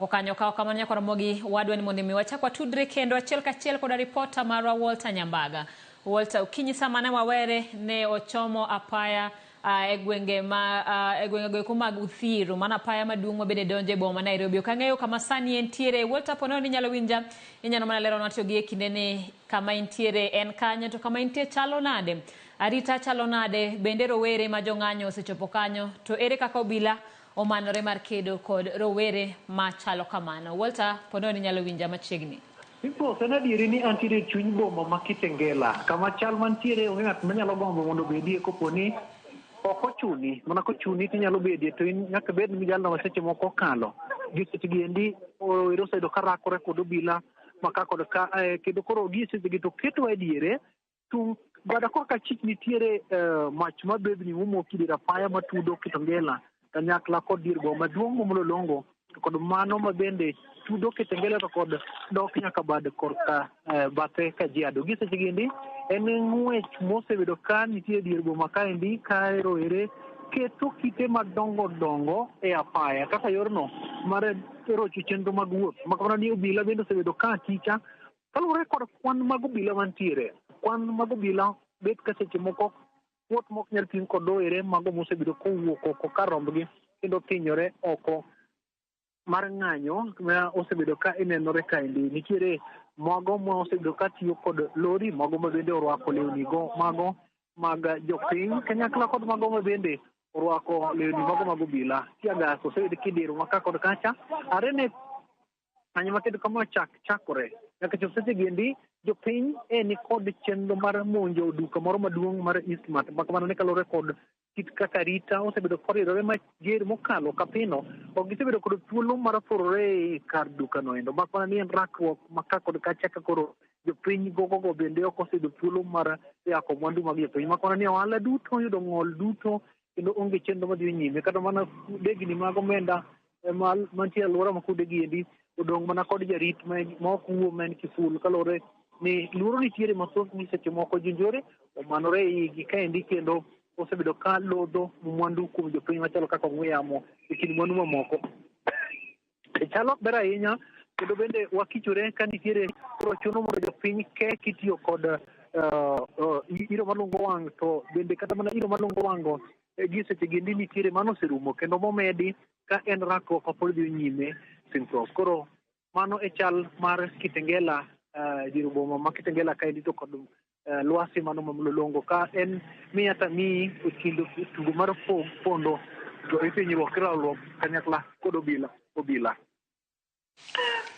Kanyo kawo kamano nyaka Ramogi wadwa ni mondo mi wachak watudre kendo achiel kachiel koda ripota marwa Walter Nyambaga. Walter, okinyi sama ne wawere ne ochomo apaya e gwenge ma e gwenge goeko mag Uthiru, mana apaya maduong' ma bende donjo e boma ma Nairobi. Ok ang'eyo kama sani entiere. Walter, po nono ni inyalo winja, inyalo mana leronwa to gi e kinde ni kama intiere en kanye to kama intie chalo nade? Arita chalo nade? Bende rowere ma jong'anyo osechopo kanyo? To ere kaka obila omanore mar kedo kod rowere machalo kamano? Walter, po nono inyalo winja machiegni. Simple, en adieri ni antiere e chuny boma ma Kitengela, kama chal mantiere onge ng'at manyalo gombo mondo obedie kopo ni ok ochuni, mana kochuni tinyalo bedie to in nyaka bed ni jalno ma seche moko okalo. Gi seche gi endi rowere oseyudo ka rakore kod obila ma ka kod ka kendo koro gi seche gi to ketwa e diere tung' bada korka achich nitiere mach mabebni momoki dier apaya matudo Kitengela kanyakla kod dier boma maduong' ma Mlolongo to kod mano ma bende tudo Kitengela to kod dok nyaka bad korka bathe Kajiado. Gi seche gi endi en ng'wech mosebedo ka nitie dier boma kaendi ka rowere keto kite madongo dongo e apaya kaka yorno mar rocho chenro mag wuoth. Makamano ni obila bende osebedo ka akicha kaluwore kod kwan mag obila mantiere. Kwan mag obila bet ka seche moko kuot mok nyal pim kod rowere mago mosebedo kowuok oko kar rombgi kendo thinyore oko mar ng'anyo ma osebedo ka inenore kaendi. Nitiere mago ma osebedo ka tiyo kod lori, mago ma bende orwako lewni go mago mag jopiny kanyakla kod mago ma bende orwako lewni mago mag obila. Tear gas osebed kidiro ma ka kod kacha are ne ng'anyo ma kendo kama chak chakore nyaka chop seche gi endi jopiny e ni kod chenro mar monjo duka moro maduong' mar Eastmart makamano ne kaluwore kod kit kaka arita osebedo koridore mager mokalo kapino ok gisebedo kod thuolo mar thurore e kar dukano endo mak mana ni en rakruok ma ka kod kacha ka koro jopiny gogogo bende ok oseyudo thuolo mar yako mwandu mag jopiny mak mana ni ohala duto oyudo ng'ol duto kendo onge chenro madhi nyime kata mana degni mag omenda mantie alwora ma kuonde gi endi odong' mana kod jarit ma ok wuo ma en kiful kaluwore ni luoro nitiere mathoth ni seche moko jonjore omanore e igi kaendi kendo osebedo ka lodho mwandu kuom jopiny machalo kaka ong'we yamo e kind mwandu mamoko. Chal ok ber ahinya kendo bende wakichore ka nitiere koro chuno mondo jopiny ke kitiyo kod iro malungo wang' to bende kata mana iro malungo wang' go gi seche gi endi nitiere mano oserumo kendo momedi ka en rakruok ma pod dhi nyime Simfros. Koro mano e chal mar Kitengela dier boma ma Kitengela kaendi to kod lwasi mano ma Mlolongo ka en miya tamiyi e kind tugo mar pondo to ithinyruok ilalruok kanyakla kod obila.